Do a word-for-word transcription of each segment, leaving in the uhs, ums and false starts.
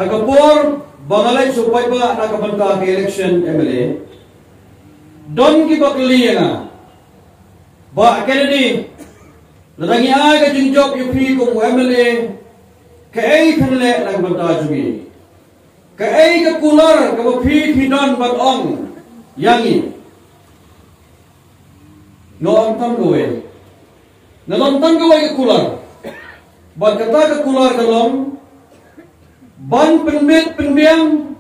Ha ka por ba nga leit shu paidbah na ka bynta ka election M L A, don kiba kylli ïa nga, Bah Kennedy, lada ngi ai ka jingjop ïa phi kum u M L A, kaei phin leh na ka bynta jong ngi? Kaei ka kular kaba phi phi don ban ong ïa ngi? Nga ong tang kawei. Nga ong tang kawei ka kular. Bad kata ka kular ka long ban pynbit pynbiang,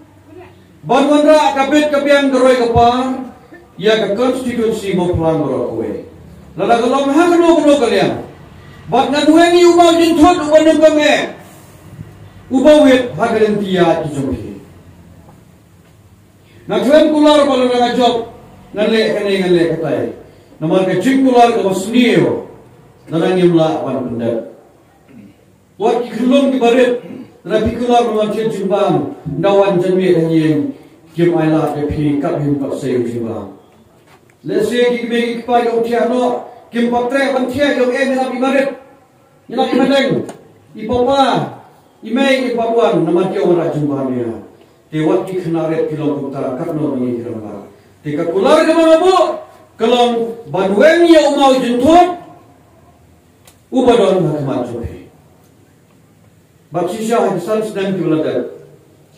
ban wanrah ka bit ka biang ka roi ka par ïa ka constituency Mawphlang baroh kawei. Lada ka long ha kano kano ka liang, bad ngan weng ïa u mawjynthut uba nyngkong eh, uba wit ha ka lynti ïaid ki jong phi. Nga khlem kular ba lada nga jop ngan leh kane ngan leh katai. Namar ka jingkular kaba sniew, lada ngim lah ban pyndep. Wat ki khyllung kiba rit, lada phi kular ba ngan thied jingbam, nda wan jan miet ha ïing, kim ailad ïa phi, kat him pat sei u jingbam. Lehse ki kmie ki kpa ïong thiah noh, kim pat treh ban thiah ïong eh ngi lap i marit, ngi lap i madeng, i papa, i mei, i pawan, namar ki ong wanrah jingbam ïa. Te wat ki khynnah rit ki long kumta, katno ngi ki rangbah. Te ka kular kaba nga buh ka long ban weng ïa u mawjynthut uba don ha khmat jong phi. Bad shisha ha ki san snem kiba la dep,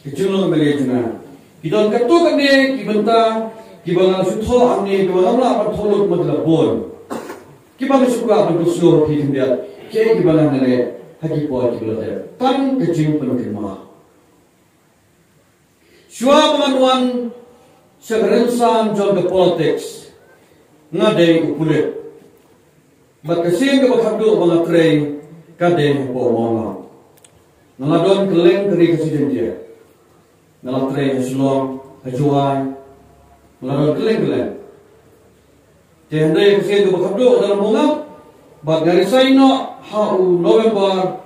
ki jinglong M L A jong nga, ki don katto katne ki bynta kiba nga la shu thoh hangne, kiba ngam lah ban thoh lut, ma ki la bun. Kiba nga shu kwah ban pynsngew ha phi khyndiat, kiei kiba nga leh ha ki por kiba la dep. Tang ka jingpynkynmaw. Shuwa ba ngan wan sha ka rynsan jong ka politics, nga dei u pulit. Bad ka sien kaba khatduh ba nga trei ka dei hapoh Mawngap. Nga la don kylleng ka ri Khasi Jaiñtia. Nga la trei ha Shillong, ha Jowai. Nga la don kylleng kylleng. Te hynrei ka sien kaba khatduh ka dei ha Mawngap, bad nga resign noh ha u November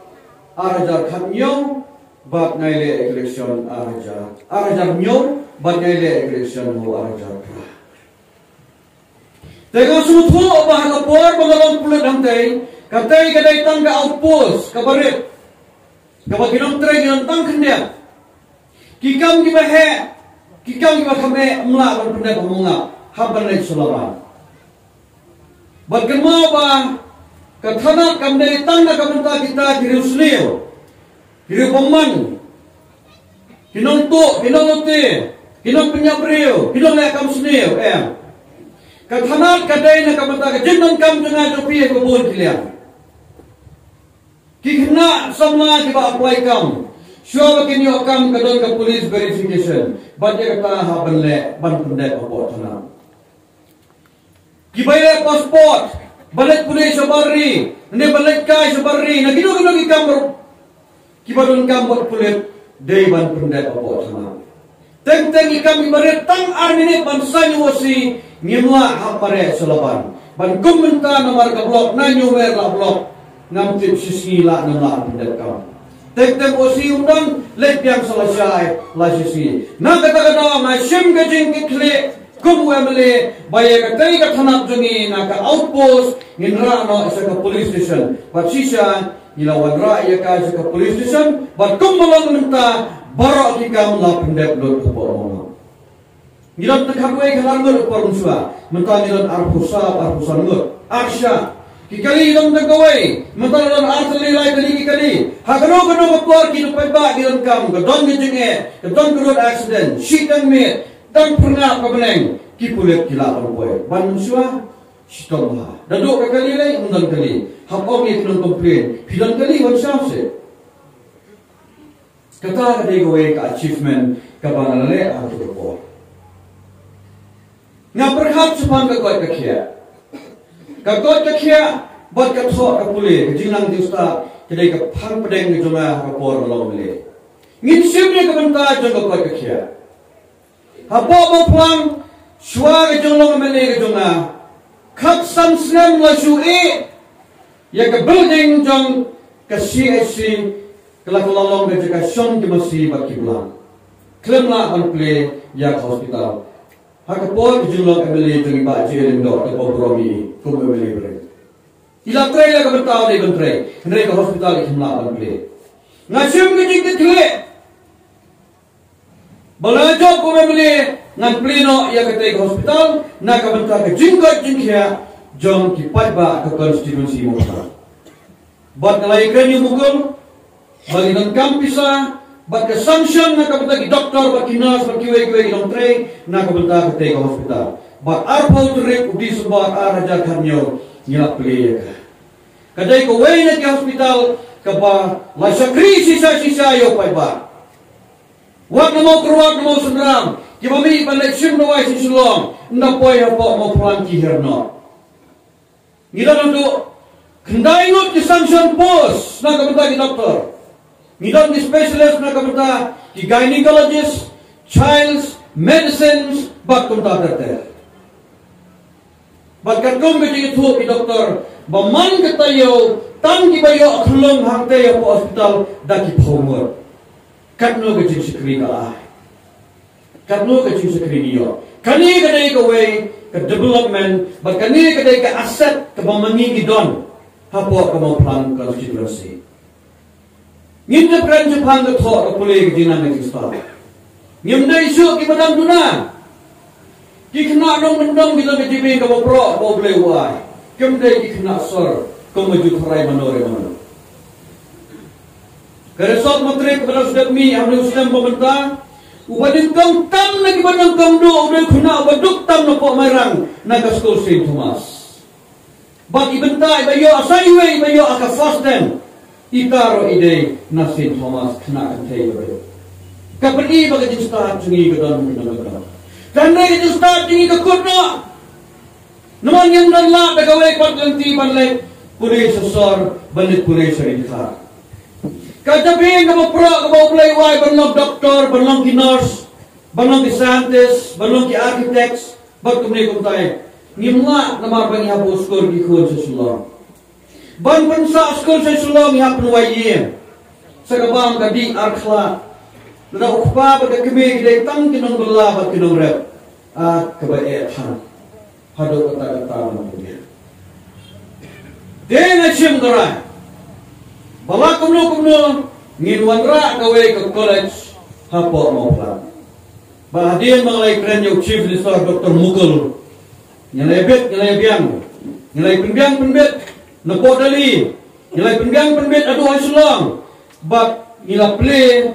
ar hajar khathynñiew, bad nga ïaleh election ar hajar, ar hajar hynñiew, bad nga ïaleh election ha u ar hajar phra. Te nga sngewthuh ba ha ka por ba nga long pulit hangtei, katei ka dei tang ka outpost kaba rit, kaba ki nongtrei ki don tang khyndiat. Ki kam kiba heh, ki kam kiba kham heh, ym lah ban pyndep ha Mawngap, hap ban leit sha Laban. Bad kynmaw ba ka thanat kam dei tang na ka bynta kita ki riewsniew, ki riewbymman, ki nongtuh, ki nonglute, ki nongpynïap briew, ki nongleh kam sniew, em. Ka thanat ka dei na ka bynta ka jingdonkam jong nga jong phi ha kaba bun ki liang. Ki khynnah samla kiba apply kam, shuwa ba kin ïoh kam ka don ka police verification, bad ïa kata hap ban leh, ban pyndep hapoh thanat. Kiba ïaleh passport, ban leit pule sha bar ri, ne ban leit kai sha bar ri, na kino kino ki kam baroh kiba donkam bad pulit, dei ban pyndep hapoh thanat. Teng teng ki kam kiba rit, tang ar minit ban sign O C, ngim lah hap mareh sha Laban. Ban kum mynta namar ka block, na Hynñiewmer la block, ngam tip shisngi lah ngam lah pyndep kam. Teng teng O C um don, leit biang sha lashai, la shisngi. Na kata ka daw nga shim ka jingkitkhlieh kum u M L A ba ïa katei ka thanat jong ngi na ka outpost ngin rah noh sha ka police station. Bad shisha ngi la wanrah ïa ka sha ka police station, bad kumba long mynta baroh ki kam la pyndep lut hapoh Mawngap. Ngi don tang khatwei khatar ngut ha por mynshuwa, mynta ngi don arphew saw, arphew san ngut. Arshah. Ki kali ngi don tang kawei, mynta ngi don ar tylli lai tylli ki kali. Ha kano kano ka por ki nongpaidbah ki donkam, ka don ka jingeh, ka don ka road accident, shih tang miet, tang phyrngap ka bneng, ki pulit ki lah ban poi. Ban mynshuwa, shitom bha. Da duh ka kali lei, ym don kali. Hap ong ïa ki nong complain, phi don kali, wan shaw seh. Kata ka dei kawei ka achievement kaba nga la leh ha kato ka por. Nga pyrkhat shaphang ka koit ka khiah. Ka koit ka khiah bad ka thoh ka pule, ka jingnang jingstad ka dei ka phang pdeng ka jong nga ha ka por ba long M L A. Ngin shim ïa ka bynta jong ka koit ka khiah. Hapoh Mawphlang, shuwa ka jinglong M L A ka jong nga, khatsan snem la shu ïeh ïa ka building jong ka C H C, ka la, ka la long ka jaka shong ki masi bad ki blang. Khlem lah ban plie ïa ka hospital. Ha ka por ka jinglong M L A jong i Bah J. Lyngdoh, ka burom ïa i kum M L A ba rit. I la trei ïa ka bynta u dei ban trei, hynrei ka hospital i khlem lah ban plie. Nga shim ka jingkitkhlieh. Ba la jop ko mem le ngan plie noh ïa kata ka hospital na ka bynta ka jingkoit jingkhiah jong ki paidbah ka constituency Mawphlang. Bad nga la ïakren ïa u Mukul ba ngi donkam pisa bad ka sanction na ka bynta ki doktor bad ki nurse bad kiwei kiwei ki nongtrei na ka bynta kata ka hospital. Bad arphew tarik u Disember ar hajar khatñiew ngi la plie ïa ka. Ka dei kawei na ki hospital kaba la shakri shisha shisha ïa u paidbah. Wat na Mawkyrwat na Mawsynram kiba mih ban leit shim dawai sha Shillong, ynda poi hapoh Mawphlang ki hiar noh. Ngi don haduh khyndai ngut ki sanction post na ka bynta ki doktor. Ngi don ki specialist na ka bynta ki gynecologist, childs, medicines bad kumta ter ter. Bad katkum ka jingïathuh ki doktor ba man ka taïew tang kiba ïoh khyllung hangta hapoh hospital da ki phew ngut. Katno ka jingshakri ka la ai. Katno ka jingshakri ngi ïoh. Kane ka dei kawei ka development bad kane ka dei ka asset kaba ma ngi ngi don hapoh ka Mawphlang constituency. Ngim dei kren shaphang ka thoh ka pule ka jingnang ka jingstad. Ngim dei shuh kiba dang duna. Ki khynnah nongkyndong ki long ka jingbiang kaba proh ba U Blei u ai. Kim dei ki khynnah sor kum ba ju tharai mano re mano. Ka result matrik kaba dang sdang mih ha u snem ba mynta, uba nyngkong tam na kiba nyngkong duh u dei u khynnah uba duk tam napoh Mairang na ka skul Saint Thomas. Bad i bynta iba ïoh, sa iwei iba ïoh ha ka first ten, ita ruh i dei na Saint Thomas, khynnah kynthei iba ïoh. Ka pyni ba ka jingstad jong ngi ka don, ka don, ka don. Tang dei ka jingstad jong ngi ka kut noh. Namar ngim don lad da kawei pat ka lynti ban leit pule sha sor, ban leit pule sha ri dkhar. Ka jabieng kaba proh kaba U Blei u ai ban long doktor, ban long ki nurse, ban long ki scientist, ban long ki architects, bad kumne kumtai. Ngim lah namar ba ngi hap ban skul ki khun sha Shillong. Ban pynsah skul sha Shillong ngi hap pynwai ïing. Sa ka bam ka dih ar khlad. Lada u kpa bad ka kmie ki dei tang ki nongbylla bad ki nongrep, ah, kaba eh than. Haduh katta katta ban pynbiang. Te nga shim ka rai ba la kumno kumno ngin wanrah kawei ka college hapoh Mawphlang. Ba hadien ba nga la ïakren ïa u Chief Minister Doctor Mukul, ngi la ïabit, ngi la ïabiang, ngi la ïapynbiang pynbit napoh Delhi, ngi la ïapynbiang pynbit haduh ha Shillong. Bad ngi la plie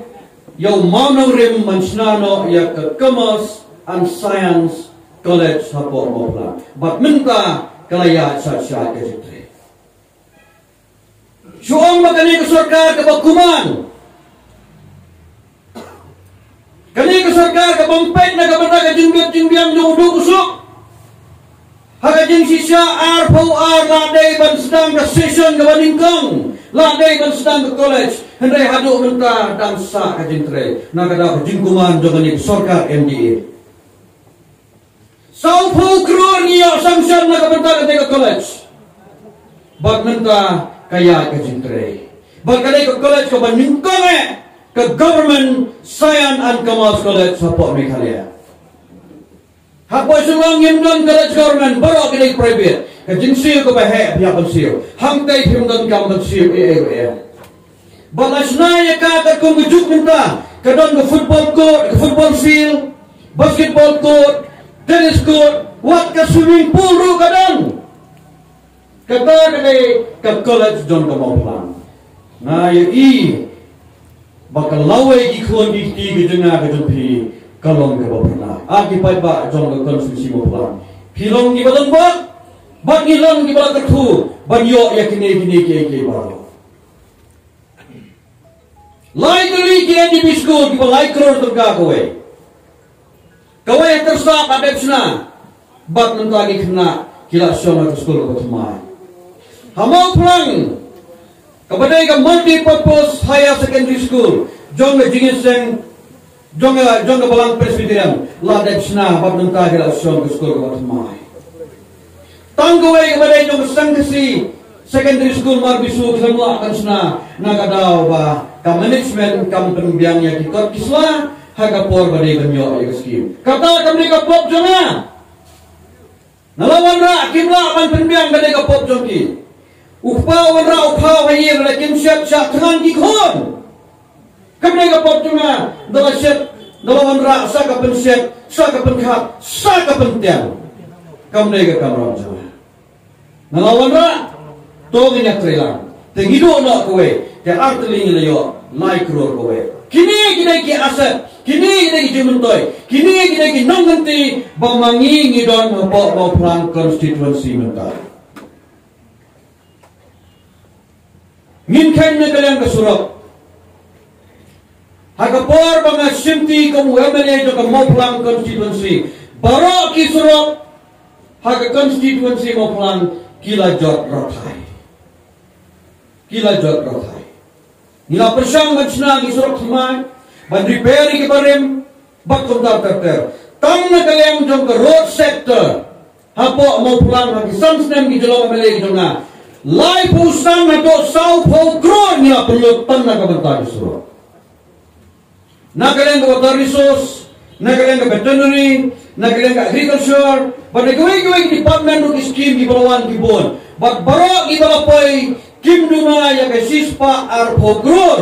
ïa u mawnongrim ban shna noh ïa ka Commerce and Science College hapoh Mawphlang. Bad mynta ka la ïaid sha sha ka jingtrei. Shu ong ba kane ka sorkar kaba kuman. Kane ka sorkar ka bym peit na ka bynta ka jingbit jingbiang jong u duk u suk. Ha ka jingshisha arphew ar la dei ban sdang ka session kaba nyngkong, la dei ban sdang ka college, hynrei haduh mynta dang sah ka jingtrei. Na ka daw ka jingkuman jong kane ka sorkar M D A. Sawphew klur ngi ïoh sanction na ka bynta kane ka college. Bad mynta ka ïaid ka jingtrei. Bad kane ka college kaba nyngkong eh ka Government Science and Commerce College hapoh Meghalaya. Hapoh Shillong ngim don college government, baroh ki dei private. Ka jingsiew kaba heh phi hap ban siew. Hangtei phim donkam ban siew ei ei ei. Ba la shna ïa ka katkum ka juk mynta, ka don ka football court, ka football field, basketball court, tennis court, wat ka swimming pool ruh ka don. Kata ka dei ka college jong ka Mawphlang. Nga ïohi ba ka lawei ki khun ki kti ka jong nga ka jong phi ka long kaba pyrshah. Ah ki paidbah jong ka constituency Mawphlang, phi long kiba donbok bad ngi long kiba la kyrkhu ban ïoh ïa kine kine kiei kiei baroh. Lai tylli ki N D P school kiba lai klur tyngka kawei. Kawei ha Tyrsap la dep shna bad mynta ki khynnah ki la shong ha ka skul kaba thymmai. Ha Mawphlang kaba dei ka multi purpose higher secondary school jong ka jingïaseng jong ka, jong ka Balang Presbyterian la dep shna bad mynta ki la shong ka skul kaba thymmai. Tang kawei kaba dei jong ka Seng Khasi Secondary School Marbisu khlem lah ban shna na ka daw ba ka management kam pynbiang ïa ki kot ki sla ha ka por ba dei ban ïoh ïa ka skim. Kata kam dei ka pop jong nga. Nga la wanrah kim lah ban pynbiang, ka dei ka pop jong ki. U kpa u wanrah u khaw ha ïing lada kim shet shah thngan ki khun. Kam dei ka pop jong nga, da la shet Nga la wanrah sa ka pynshit, sa ka pynkhat, sa ka pyntiang. Kam dei ka kamram jong nga. Nga la wanrah, to ngin ïatrei lang. Te ngi duh noh kawei, te ar tylli ngi la ïoh lai klur kawei. Kine ki dei ki asset, kine ki dei ki jingmyntoi, kine ki dei ki nongkynti ba ma ngi ngi don hapoh Mawphlang constituency mynta. Ngin kheiñ na ka liang ka surok. Ha ka por ba nga shimti kum u M L A jong ka Mawphlang constituency, baroh ki surok ha ka constituency Mawphlang ki la jot rathai. Ki la jot rathai. Ngi la pyrshang ban shna ki surok thymmai, ban repair ïa ki barim, bad kumta ter ter. Tang na ka liang jong ka road sector hapoh Mawphlang ha ki san snem ki jyllop M L A ki jong nga, laiphew san haduh sawphew klur ngi la pynlut tang na ka bynta ki surok. Na ka liang ka water resource, na ka liang ka veterinary, na ka liang ka agriculture, bad na kiwei kiwei ki department ruh ki scheme kiba la wan ki bun. Bad baroh kiba la poi kim duna ïa ka shispah arphew klur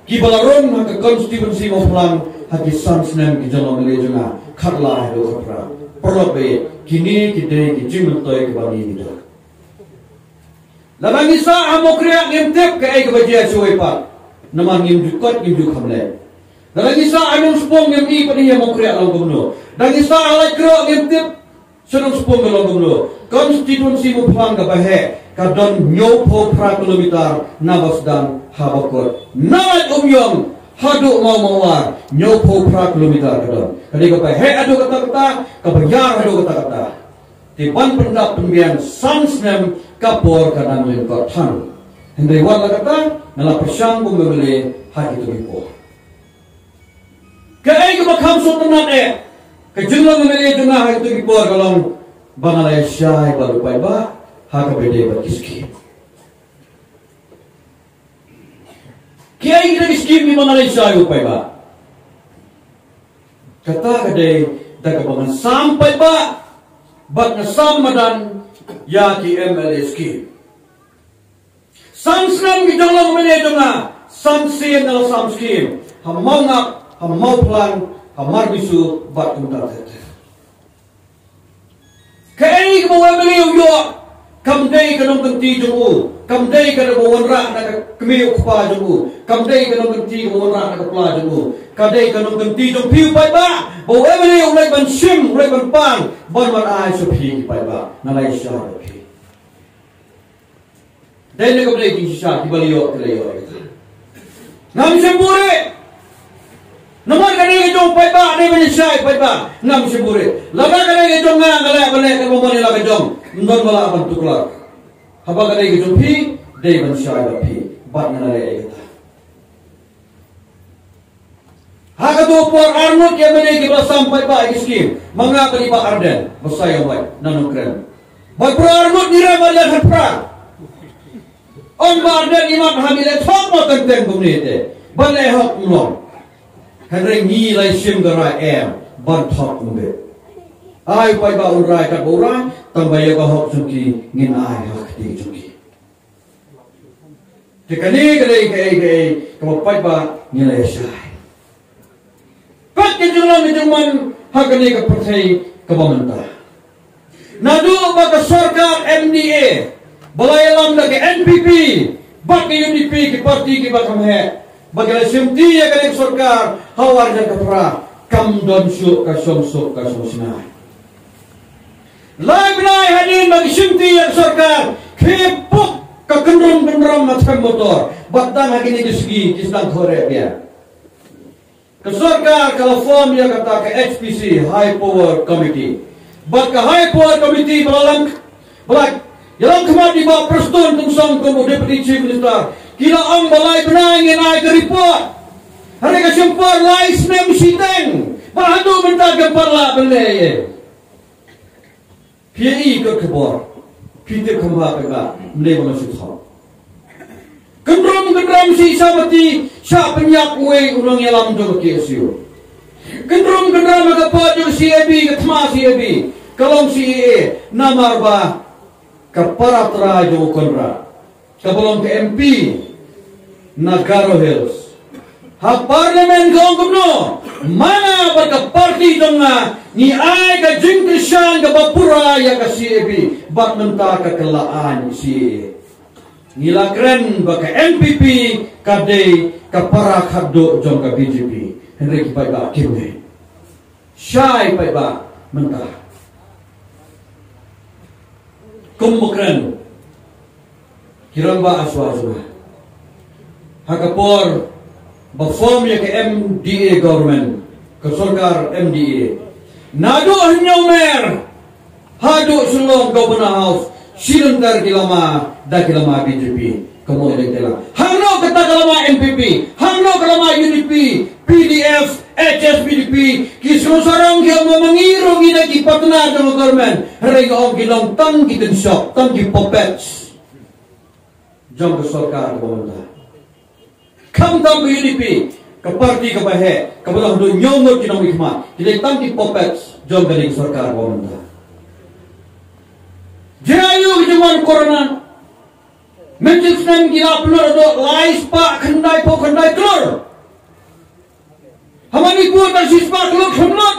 kiba la rung ha ka constituency Mawphlang ha ki san snem ki jyllop M L A jong nga, khatlai haduh khatphra. Paralok baieit, kine ki dei ki jingmyntoi kiba ngi ngi don. Lada ngi sah ha Mawkriah ngim tip kaei kaba jia shuwa pat, namar ngim ju kot ngim ju kham leh. Lada ngi sah ha Nongspung ngim i pat ïa Mawkriah long kumno. Lada ngi sah ha Laitkroh ngim tip sha Nongspung ka long kumno. Constituency Mawphlang kaba heh ka don hynñiewphew phra kilometer na Basdang ha Bakut. Na Laitumïong haduh Mawmawar hynñiewphew phra kilometer ka don. Ka dei kaba heh haduh katta katta, kaba ïar haduh katta katta. Te ban pyndap pynbiang san snem ka por ka dang lyngkot than. Hynrei wat la katta, nga la pyrshang kum u M L A ha kito ki por. Kaei kaba kham sngewtynnat eh ka jinglong M L A jong nga ha kito ki por ka long ba nga la ïashai bad u paidbah ha kaba ïadei bad ki skim. Kiei kita ki skim kiba nga la ïashai u paidbah? Kata ka dei da kaba ngan sam paidbah bad ngan sam madan ïa ki M L A skim. San snem ki jinglong M L A jong nga, san sien nga la sam skim ha Mawngap, ha Mawphlang, ha Marbisu bad kumta ter ter. Kaei kaba u M L A u ïoh kam dei ka nongkynti jong u, kam dei kaba wanrah na ka kmie u kpa jong u, kam dei ka nongkynti kaba wanrah na ka pla jong u. Ka dei ka nongkynti jong phi u paidbah ba u M L A u leit ban shim, u leit ban pan, ban wan ai sha phi ki paidbah. Nga la ïashai bad phi. Dei na ka bynta jingshisha kiba la ïoh, ki la ïoh ïa kata. Ngam shym buhrieh. Namar ka dei ka jong u paidbah, dei ban shai paidbah. Ngam shym buhrieh. Lada ka dei ka jong nga, nga lah ban leh kaba mon ïa la ka jong. Ym don ba lah ban tuklar. Haba ka dei ka jong phi, dei ban shai bad phi. Bad nga la leh ïa kata. Ha kato ka por ar ngut ki M L A kiba la sam paidbah ïa ki skim. Ma nga bad i Bah Ardent, ba sa ïa wai na Nongkrem. Bad para ar ngut ngi rem bad leh khatphra. Ong Bah Ardent, i mat ha ngi leh thok mo teng teng kumne te. Bad leh hok ym long. Hynrei ngi la shim ka rai em ban thok ym bit. Ai u paidbah un rai katba u rai, tang ba ïa ka hok jong ki ngin ai ha ka kti jong ki. Te kane ka dei kaei kaei kaba paidbah ngi la ïashai. Pat ka jinglong ka jingman ha kane ka pyrthei kaba mynta. Naduh ba ka sorkar M D A ba la ïalam da ka N P P bad ka U D P, ki parti kiba kham heh, ba ki la shimti ïa kane ka sorkar ha u ar hajar khatphra, kam don shuh ka shongsuk ka shongsnai. Lai bnai hadien ba ki shimti ïa ka sorkar, ki puk ka kynrum kynram ha them motor. Bad tang ha kine ki sngi ki sdang khore biang. Ka sorkar ka la form ïa kata ka H P C, High Power Committee. Bad ka High Power Committee ba la lam, ba la ïalam khmat da i Bah Prestone Tynsong kum u Deputy Chief Minister, ki la ong ba lai bnai ngin ai ka report. Hynrei ka shim por lai snem shiteng. Bad haduh mynta kim pat lah ban leh ei ei. Phi ïohi kot khubor, phi tip kham bha, phi ba ym dei ba nga shu thok. Kynrum kynram shi sha mati, shah pynïap uwei u nongïalam jong ka K S U. Kynrum kynram ha ka por jong C A B, ka thma C A B, ka long C A A, namar ba ka para trai jong u Conrad, kaba long ka M P na Garo Hills, Ha parliament ka ong kumno? Mana bad ka party jong nga ngi ai ka jingkyrshan kaba pura ïa ka C A A B bad mynta ka kylla aiñ C A A. Ngi la kren ba ka N P P ka dei ka para khadduh jong ka B J P. Hynrei ki paidbah kim ngeit. Shai paidbah mynta. Kum ba kren ki rangbah aswa aswa ha ka por ba form ïa ka M D A government, ka sorkar M D A. Naduh Hynñiewmer haduh Shillong Governor House, shi lynter ki lama da ki lama B J P. Ka mut ïa ka la. Hangno kata ka lama N P P, hangno ka lama U D P, P D F, H S P D P, ki sngewsarong ki ong ma ngi ruh ngi dei ki partner jong ka government. Hynrei nga ong ki long tang ki tynshop, tang ki puppets jong ka sorkar kaba mynta. Khamtam ka U D P, ka party kaba heh, kaba la haduh hynñiew ngut ki nongmihkhmat, ki dei tang ki puppets jong kane ka sorkar kaba mynta. Jia aïu ka jingwan corona? Mynta snem ki la pynlut haduh lai spah khyndai phew khyndai klur. Ha Manipur tang shi spah klur pynlut.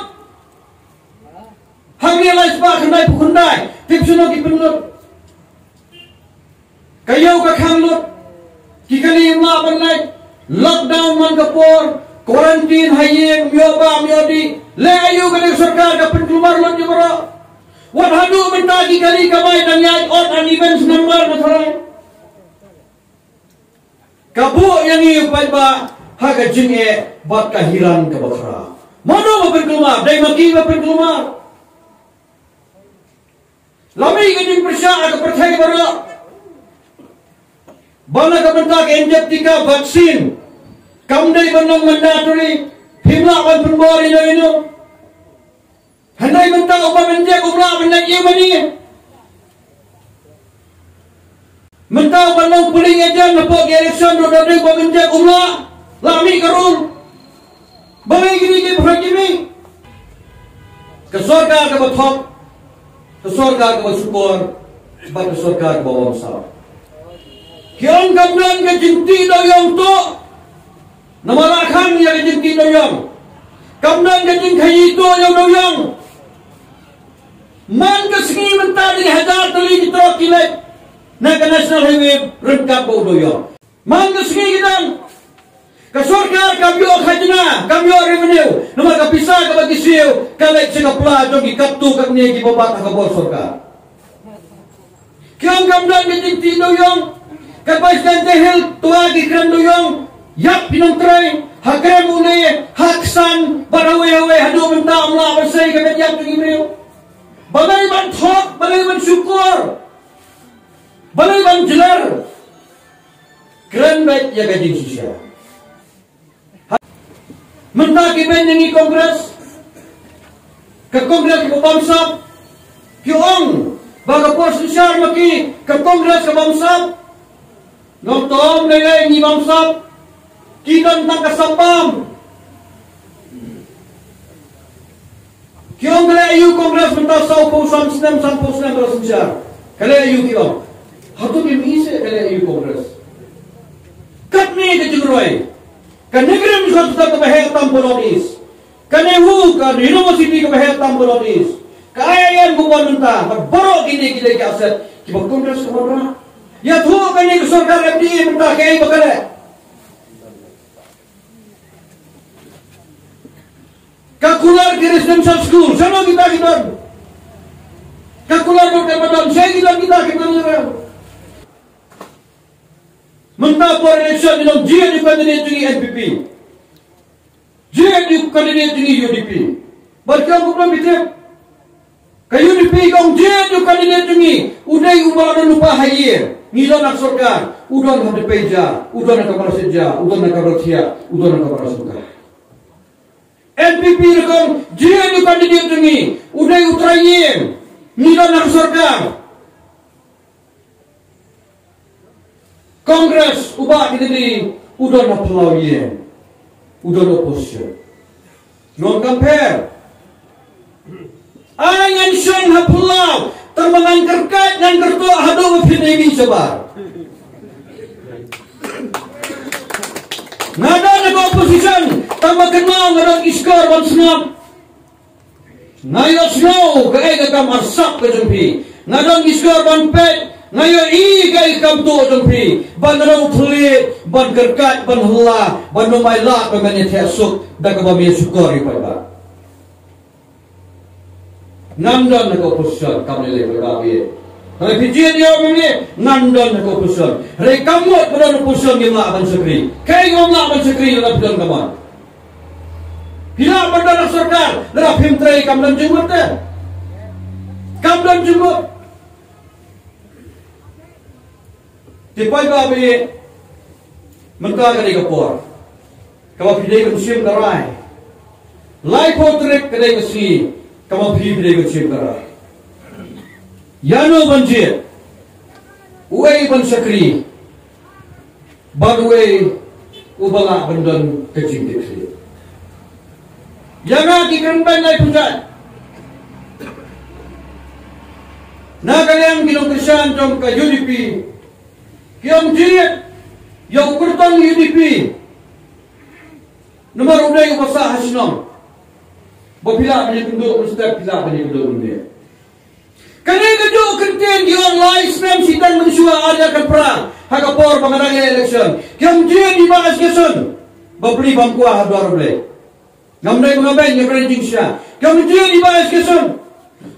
Hangne lai spah khyndai phew khyndai. Tip shano ki pynlut? Ka ïew ka khang lut. Ki kali ym lah ban leit. Lockdown man ka por. Quarantine ha ïing, ym ïoh bah, ym ïoh dih. Leh aïu kane ka sorkar ka pynkulmar lut ïa baroh. Wat haduh mynta ki kali kamai dang ïaid odd and even number na tharai. Ka buh ïa ngi u paidbah ha ka jingeh bad ka hiran kaba khraw. Mano ba pynkulmar? Dei ma ki ba pynkulmar. La mih ka jingpyrshah ha ka pyrthei baroh ba na ka bynta ka injek tika, vaccine, kam dei ban long mandatory. Phim lah ban pynbor ïano ïano. Hynrei mynta u bym injek um lah ban leit ïing mane. Mynta u ban long polling agent hapoh ki election ruh da dei u bym injek um lah. La mih ka rule. Balei kine ki pynhoi ki mih? Ka sorkar kaba thok, ka sorkar kaba shukor, bad ka sorkar kaba bamsap. Ki ong kam don ka jingtih dewiong tuh. Namar la khang ïa ka jingtih dewiong. Kam don ka jingkhaïi tuh ïa u dewiong. Man ka sngi mynta dang hajar tylli ki trok ki leit na ka National Highway ryngkat bad u dewiong. Man ka sngi ki dang. Ka sorkar kam ïoh khajna, kam ïoh revenue. Namar ka pisa kaba ki siew ka leit sha ka pla jong ki katto katne kiba bat ha ka bor sorkar. Ki ong kam don ka jingtih dewiong. Katba sdang te hil twa ki kren dewiong. Ïap ki nongtrei ha krem une, ha ksan, bad hawei hawei, haduh mynta ym lah ban sei ka met ïap jong ki briew. Balei ban thok, balei ban shukor, balei ban jler? Kren beit ïa ka jingshisha. Mynta ki beiñ ïa ngi Congress, ka Congress ka bamsap. Ki ong ba ka por synshar ma ki, ka Congress ka bamsap. Nongtom lei lei ngi bamsap. Ki don tang ka sap bam. Ki ong ka leh aïu Congress mynta saw phew san snem, san phew snem ka la synshar. Ka leh aïu ki ong. Hato ki mih seh ka leh aïu Congress? Katne ka jingroi. Ka NEIGRIHMS ka sdang kaba heh tam ka North East. Ka NEHU ka university kaba heh tam ka North East. Ka I I M ka wan mynta, bad baroh kine ki dei ki asset kiba Congress ka wanrah. Ïathuh kane ka sorkar M D A mynta kaei ba ka leh. Ka kular ki residential school, shano kita ki don? Ka kular ka kaba don, shaei ki don kita ki don? Mynta por election ngi ong jia ïa u candidate jong ngi N P P. Jia ïa u candidate jong ngi U D P. Bad ki ong kumno bitrep. Ka U D P ka ong jia ïa u candidate jong ngi. U dei uba la don lypa ha ïing. Ngi don ha sorkar. U don ha dpei ja. U don ha ka Marsiejia. U don ha ka Marsiejia. U don ha ka Marsiejia. N P P ruh ka ong jia ïa u candidate jong ngi. U dei u trai ïing. Ngi don ha sorkar. Congress, u Bah Kennedy, u don ha phyllaw ïing, u don opposition. Ngan compare. Ai ngan shong ha phyllaw, tang ba ngan kyrkhat, ngan kyrtuh haduh ba phin ïa mih shabar. Nga don Ka opposition, tang ba kynmaw nga don ki shkor ban sngap. Nga ïohsngew kaei ka kam arsap ka jong phi. Nga don ki shkor ban peit, nga ïohi kaei ka kam tuh jong phi. Ban rung thylliej, ban kyrkhat, ban hylla, ban ym ailad ba men ïa theh suk da kaba me shukor ïa u paidbah. Ngam don ha ka opposition, kam lei lei ba ïa. Hynrei phi jied ïa u mynne, ngam don ha ka opposition. Hynrei kam mut ba don opposition ngim lah ban shakri. Kaei ngim lah ban shakri lada phi don ka mon. Phi lah ban don ha sorkar, lada phim trei kam don jingmut te. Kam don jingmut. Te paidbah ba ïeit, mynta ka dei ka por kaba phi dei ban shim ka rai. Laiphew tarik ka dei ka sngi kaba phi, phi dei ban shim ka rai. Ïano ban jied, uei ban shakri, bad uei uba lah ban don ka jingkitkhlieh. Ïa nga ki kren beiñ laiphew jait. Na ka liang ki nongkyrshan jong ka U D P ki ong jied ïa u kyrtong U D P. Namar u dei uba sah ha shnong. Ba phi lah ban ïakynduh mynstep, phi lah ban ïakynduh mynmiet. Kane kajuh kyntien ki ong lai snem shiteng mynshuwa ar hajar khatphra, ha ka por ba nga dang ïaleh election. Ki ong jied i Bah S K Sun. Bapli bam kwah ha dwar U Blei. Ngam dei ba nga beiñ, nga kren jingshisha. Ki ong jied i Bah S K Sun.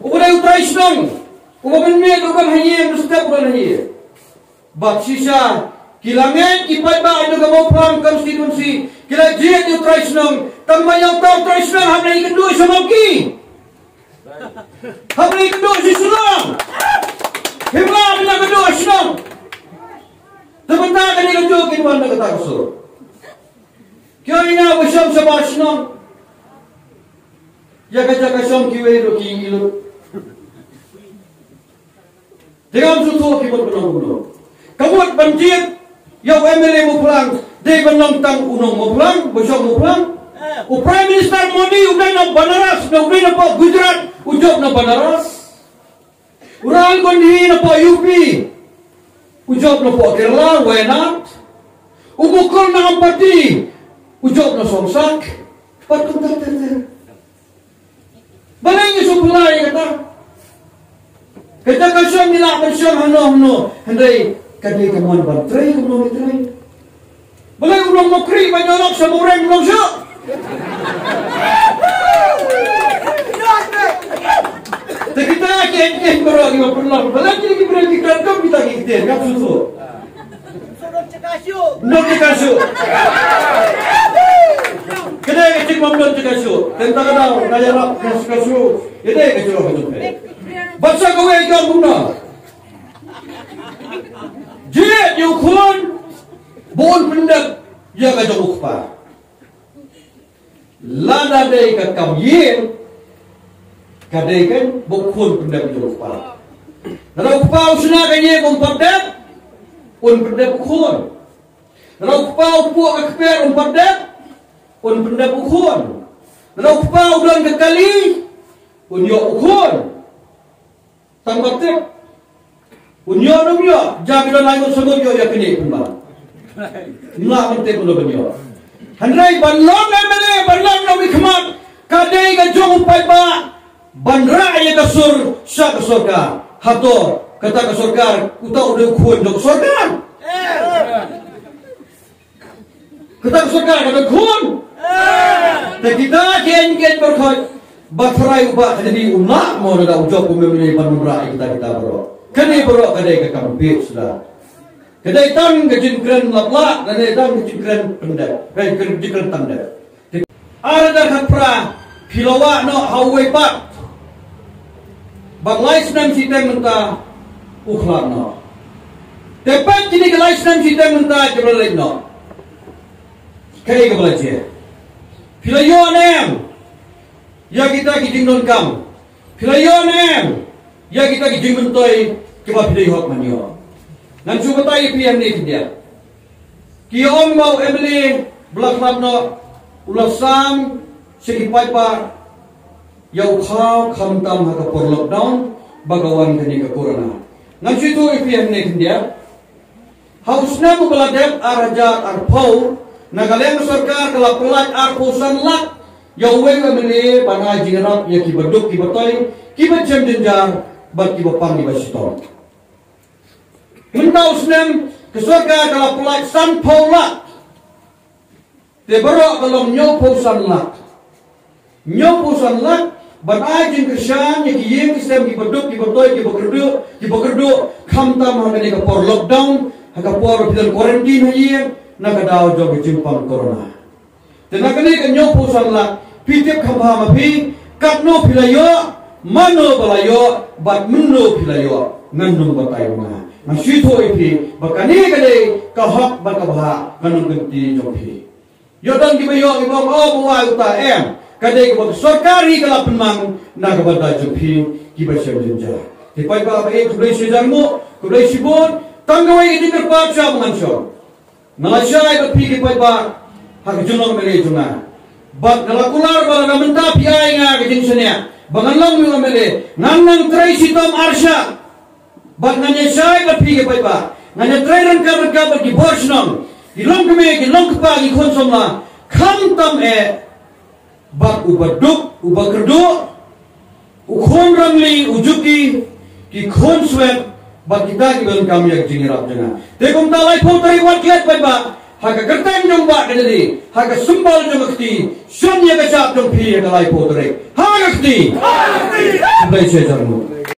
Uba dei u trai shnong. Uba mynmiet, uba ha ïing, mynstep uba ha ïing. Bad shisha ki la ngeit ki paidbah jong ka Mawphlang constituency, ki la jied ïa u trai shnong. Tang ba ïa uta u trai shnong hap ban ïakynduh sha Mawki. Hap ban ïakynduh sha Shillong. Hynrei hap ban ïakynduh sha shnong. Te mynta kane kajuh kin wan da kata ka sur. Ki ong ïa nga ba shong shabar shnong. Ïa ka jaka shong kiwei ruh ki ïohi lut. Te ngam sngewthuh ki mut ban long kumno. Ka mut ban jied ïa u M L A Mawphlang, dei ban long tang u nong Mawphlang, ba shong Mawphlang. U Prime Minister Modi u dei na Banaras, u dei na poh Gujarat, u jop na Banaras. U Rahul Gandhi na poh U P, u jop na poh Kerala, Wayanad. U Mukul na Ampati, u jop na Songsak. Pat kumta ter ter. Balei ngi sngewphylla ïa kata? Ka jaka shong ngi lah ban shong hangno hangno, hynrei ka dei ka mon ban trei kumno ngi trei. Balei u nong Mawkhrih ban ïoh lok sha Mawreng, u nong shuh? Te kita ki eng eng baroh kiba pynlong. Balei ki, ki briew ki kren kum kita ki ktien, ngam sngewthuh. Nong jaka shuh. Ka dei ka jingbym don jaka shuh. Te mynta ka daw nga ïarap ka jaka shuh. Ka dei ka jaka shuh. Bad sa kawei ka ong kumno. Jied ïa u khun ba un pyndep ïa ka jong u kpa. Lada dei ka kam ïing, ka dei kan ba u khun pyndep ïa u kpa. Lada u kpa u shna ka ïing um pat dep, un pyndep u khun. Lada u kpa u puh ka kper um pat dep, un pyndep u khun. Lada u kpa u don ka kali, un ïoh u khun. Tang ba tip. Un ïoh ne um ïoh, ja ki don lai ngut sa ngut ïoh ïa kine pynban. Ym lah ban tip uno ban ïoh. Hynrei ban long M L A, ban long nongmihkhmat, ka dei ka jong u paidbah ban rah ïa ka sur sha ka sorkar. Hato kata ka sorkar, uta u dei u khun jong ka sorkar? Kata ka sorkar ka don khun. Te kita ki eng ki eng baroh, ba trai u Bah Kajri um lah mo, lada u jop kum u M L A ban wanrah ïa kita kita baroh. Kane baroh ka dei ka kam bieit shuh. Ka dei tang ka jingkren lap lah, ka dei tang ka jingkren pyndep. Ka jingkren, jingkren tang dep. Ar hajar khatphra phi la wah noh ha uwei pat. Bad lai snem shiteng mynta u khlad noh. Te peit kine ki lai snem shiteng mynta kiba la leit noh. Kaei kaba la jia? Phi la ïoh ne em ïa kita ki jingdonkam? Phi la ïoh ne em ïa kita ki jingmyntoi kiba phi dei hok ban ïoh? Ngan shu batai ïa phi hangne khyndiat. Ki ong ba u M L A ba la khlad noh u la sam sha ki paidbah ïa u khaw khamtam ha ka por lockdown ba ka wan kane ka corona. Ngan shu ïathuh ïa phi hangne khyndiat. Ha u snem uba la dep ar hajar arphew, Na ka liang ka sorkar ka la pyllait arphew san lak ïa uwei u M L A ban ai jingïarap ïa ki baduk ki batoi, ki ba jem jynjar bad ki ba pang ki ba shitom. Mynta u snem ka sorkar ka la pyllait sanphew lak. Te baroh ka long hynñiewphew san lak. Hynñiewphew san lak ban ai jingkyrshan ïa ki ïing ki sem, ki baduk ki batoi, ki bakyrduh ki bakyrduh, khamtam ha kane ka por lockdown, ha ka por ba phi don quarantine ha ïing na ka daw jong ka jingpang corona. Te na kane ka hynñiewphew san lak, phi tip kham bha ma phi katno phi la ïoh, mano ba la ïoh bad mynno phi la ïoh. Ngan nym batai ma nga, nga shu ïathuh ïa phi ba kane ka dei ka hok bad ka bhah, ka nongkynti jong phi. Ïoh don ki ba ïoh ki ba ong, oh, ba wai uta, em. Ka dei kaba ka sorkar hi ka la pynmang na ka bynta jong phi ki ba shem jynjar. Te paidbah ba ïeit, khublei shihajar nguh, khublei shibun. Tang kawei ka jingkyrpad sha ba ngan shong. Nga la shai bad phi ki paidbah ha ka jinglong M L A jong nga. Bad nga la kular ba lada mynta phi ai nga ka jingshaniah ba ngan long u M L A, ngan nang trei shitom arshah. Bad ngan ïa shai bad phi ki paidbah, ngan ïa trei ryngkat ryngkat bad ki bor shnong, ki longkmie, ki longkpa, ki khun samla, khamtam eh bad u baduk u bakyrduh, u khun rangli u juki, ki khun swet bad kita kiba donkam ïa ka jingïarap jong nga. Te kumta laiphew tarik wat klet paidbah, ha ka kyrteng jong Bah Kennedy, ha ka symbol jong ka kti, shon ïa ka shap jong phi ha ka laiphew tarik. Ha ka kti. Khublei shihajar nguh.